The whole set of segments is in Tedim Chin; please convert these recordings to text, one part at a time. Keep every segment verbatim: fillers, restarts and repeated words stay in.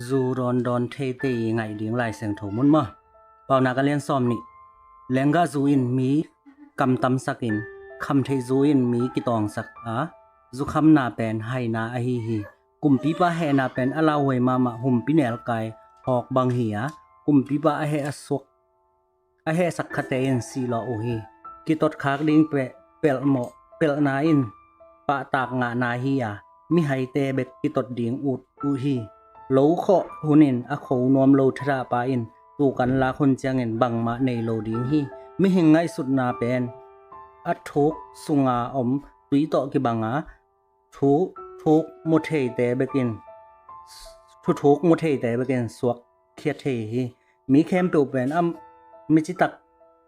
Zu dawndawn theitei ngaih ding Lai Siangtho mun maw? Paunak a lian sawm nih. Lenggah zu in mi kamtamsak in, khamtheih zu in mi kitawngsak a, zukhamna pen haina ahi hi. Kumpipa hehna pen a lauhuai mahmah humpi nelkai hawk bang hi a, kumpipa a heh a suak a hehsak khate in sihlawh uh hi. Kitot khak ding pe- pelhmawh pelhna in pahtak ngahna hi a, mihaite bek kitot ding ut uh hi. Lo khawh hun in a kho nuam lo thadahpa in tukan lak hun ciangin bangmah nei lo ding hi. Mihing ngaihsutna pen a thuk sunga om tui tawh kibang a, thu thuk mutheite bekin thu thuk mutheite bekin suak khia thei hi. Mi khempeuh pen a micitak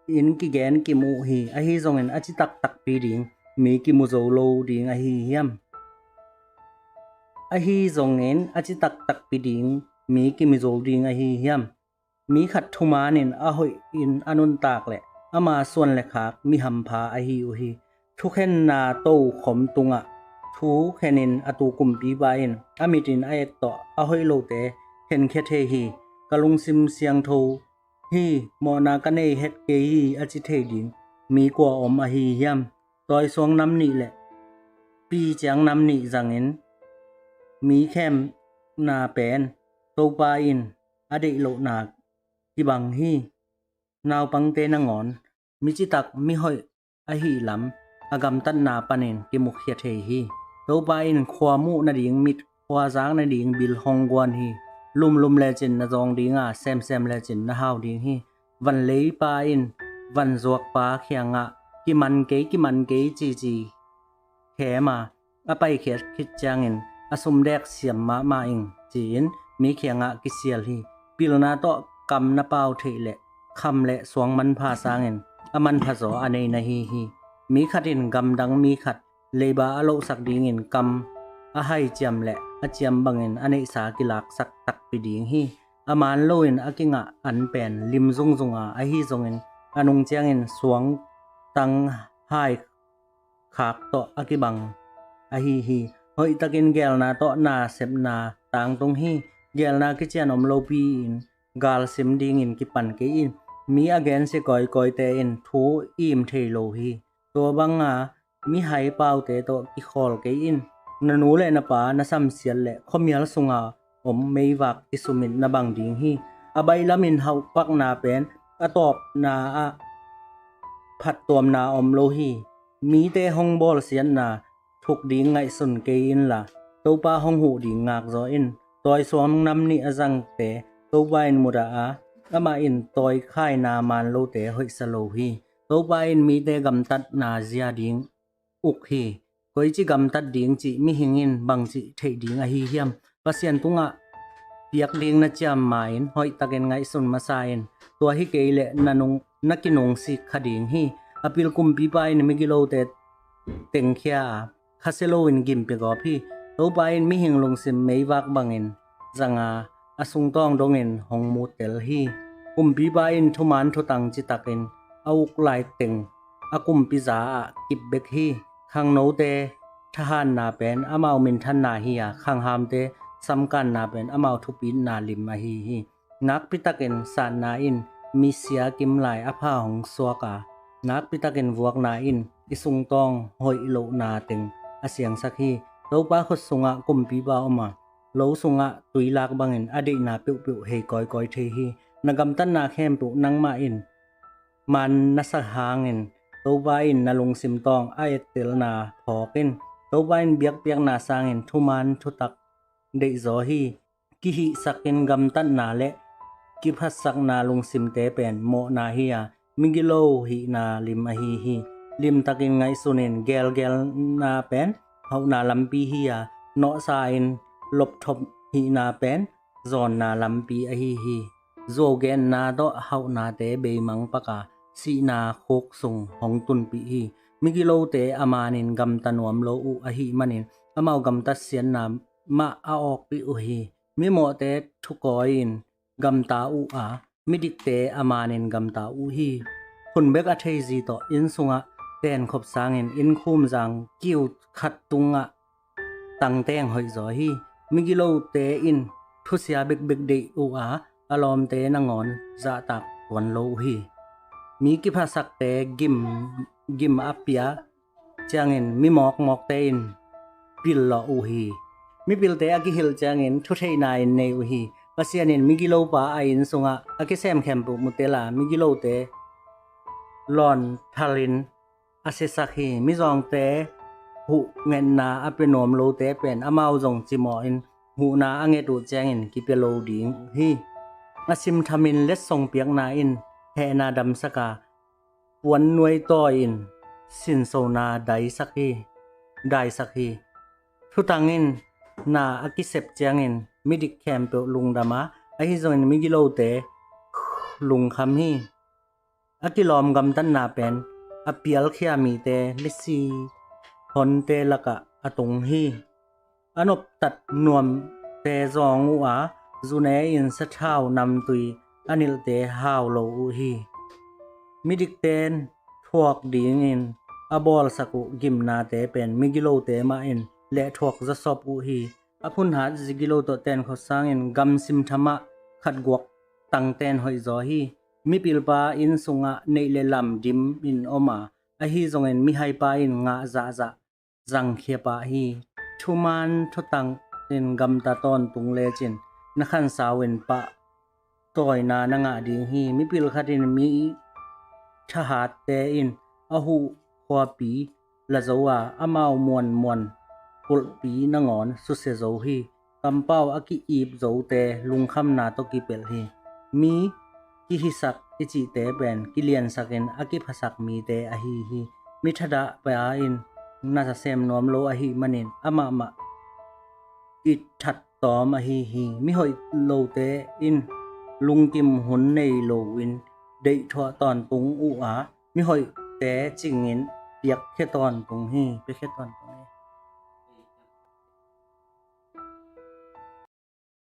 in kigen kimu hi. Ahi zongin a citak takpi ding mi kimu zo lo ding ahi hiam? Ahi zongin a citak takpi ding mi kimu zo ding ahi hiam? Mi khat thuman in a hoih in a nuntak leh ama suan le khak mi hampha ahi uh hi. Thukhenna tokhom tungah thukhen in a tu kumpipa in a mit in a et tawh a hoih lote khenkhia thei hi. Ka lungsim siangtho hi, mawhna ka nei het kei hi a ci thei ding mi kua om ahi hiam? Tawisuang nam nih le piciang nam nih zangin mi khemna pen Topa in a deih lohna kibang hi. Naupangte nangawn micitak mihoih ahi lam a gamtatna panin kimukhia thei hi. Topa in khua muh nading mit, khua zak nading bil hong guan hi. Lumlum lecin na zawng dinga, semsem lecin na hau ding hi. Vanleipa in vanzuakpa kiangah kiman kei, kiman kei cici khem a, a paikhiat khit ciangin a sumdek siam mahmah ing ci-in mi kiangah kisial hi. Pilna tawh kam na pau theih leh kham le suang manpha sangin a manpha zaw a nei na hi hi. Mi khat in gamdang mi khat leiba a lohsak dingin kam a hai ciam le a ciam bangin a neihsa kilaksak takpi ding hi. A man loin a kingah an pen lim zungzunga, ahi zongin a nung ciangin suang tang hai khak tawh a kibang ahi hi. Hoihtakin gelna tawh na sepna tangtung hi. Gelna kician om lopi in galsim dingin kipan kei in. Mi a gensia kawikawite in thu im thei lo hi. Tua banga mihai paute tawh kikhawl kei in. Na nu le na pa na samsiat le khuamial sunga om meivak kisumit na bang ding hi. A baih lamin hauhpakna pen a tawpna ah phattuamna om lo hi. Mite hong bawlsiatna thuk ding ngaihsun kei inla, Topa hong huh ding ngakzaw in. Tawisuang nam nih a zangte Topa in mudah a, amah in tawikhaina man lote hoihsa lo hi. Topa in mite gamtatna zia ding uk hi. Koici gamtat ding cih mihing in bangci theih ding ahi hiam? Pasian tungah piak ding na ciam ma-in hoihtakin ngaihsun masa in. Tua hi kei leh na nung, na kinungsik kha ding hi. A pil kumpipa in migilote tengkhia a, khasia loin gimpi gawp hi. Topa in mihing lungsim meivak bangin zanga, a sungtawng dongin hong muttel hi. Kumpipa in thuman thutang citakin a uk laiteng a kumpi za ah kip bek hi. Khangnote thahatna pen amau minthanna hi a, khanghamte samkanna pen amau thupitna lim ahi hi. Nakpitakin satna in misia kimlai a pha hong suak a, nakpitakin vuakna in i sungtawng hoih lohna teng a siangsak hi. Topa khut sungah kumpipa om a, lo sungah tuilak bangin a deihna peuhpeuh hei kawikawi thei hi. Na gamtatna khempeuh nangmah in man na sa hangin Topa in na lungsim tawng a ettelna phawk in. Topa in biakpiakna sangin thuman thutak deihzaw hi. Kihihsakin gamtatna le kiphatsakna lungsimte pen mawhna hi a, migilo hihna lim ahi hi. Limtakin ngaihsunin gelgelna pen hauhna lampi hi a, nawhsa in lopthop hihna pen zawnna lampi ahi hi. Zuaugenna tawh hauhnate beimang paka sihna khuk sung hong tunpih hi. Migilote a manin gamta nuam lo uh ahih manin amau gamtat siatna mah a awkpih uh hi. Mimawhte thukawi in gamta uh a, midikte a manin gamta uh hi. Hun bek a theizi tawh inn sungah tenkhop sangin inn khumzang kiu khat tungah tangteng hoihzaw hi. Migilote in thusia bekbek deih uh a, a lawmte nangawn zahtak tuan lo uh hi. Mi kiphasakte gim, gim a pia ciangin mi mawkmawkte in pil lawh uh hi. Mipilte a kihilh ciangin thutheihna in nei uh hi. Pasian in migilopa a inn sungah a kisem khempeuh mu tel a, migilote lawn thalin a siasak hi. Mizawngte huh ngetna a pia nuam lote pen amau zong cimawhin huhna a nget uh ciangin kipia lo ding uh hi. A simthamin letsong piakna in hehna damsak a, puan nuaitawi in sinsona daisak hi, daisak hi. Thutang in na a kisep ciangin midik khempeuh lungdam a, ahi zongin migilote lungkham hi. A kilawm gamtatna pen a pialkhia mite lisi honte lakah a tung hi. A noptat nuamte zawng uh a, zune in sathau namtui a nilhte hau lo uh hi. Midikte thuak dingin a bawlsak uh gimnate pen migilote mah in lehthuak zawsop uh hi. A phunhat zigilo tawh tenkhaw sangin gam simthamah khatguak tangten hoihzaw hi. Mipilpa inn sungah neih le lam dim in om a, ahi zongin mihaipa in ngah zahzah zangkhia pah hi. Thuman thutang in gamta tawntung lecin na khansau in pah tawina na ngah ding hi. Mipil khat in mi thahatte in a huh khuapi la zo a, amau muanmuan kulhpi nangawn susia zo hi. Kampau a ki-ip zote lungkhamna tawh kipelh hi. Mi kihisak i cihte pen kiliansakin a kiphasak mite ahi hi. Mi thadahpa in na sem nuam lo ahih manin amahmah i thattawm ahi hi. Mihoih lote in lungkim hun nei loin deihthuah tawntung uh a, mihoihte cingin piakkhia tawntung hi, piakkhia tawntung.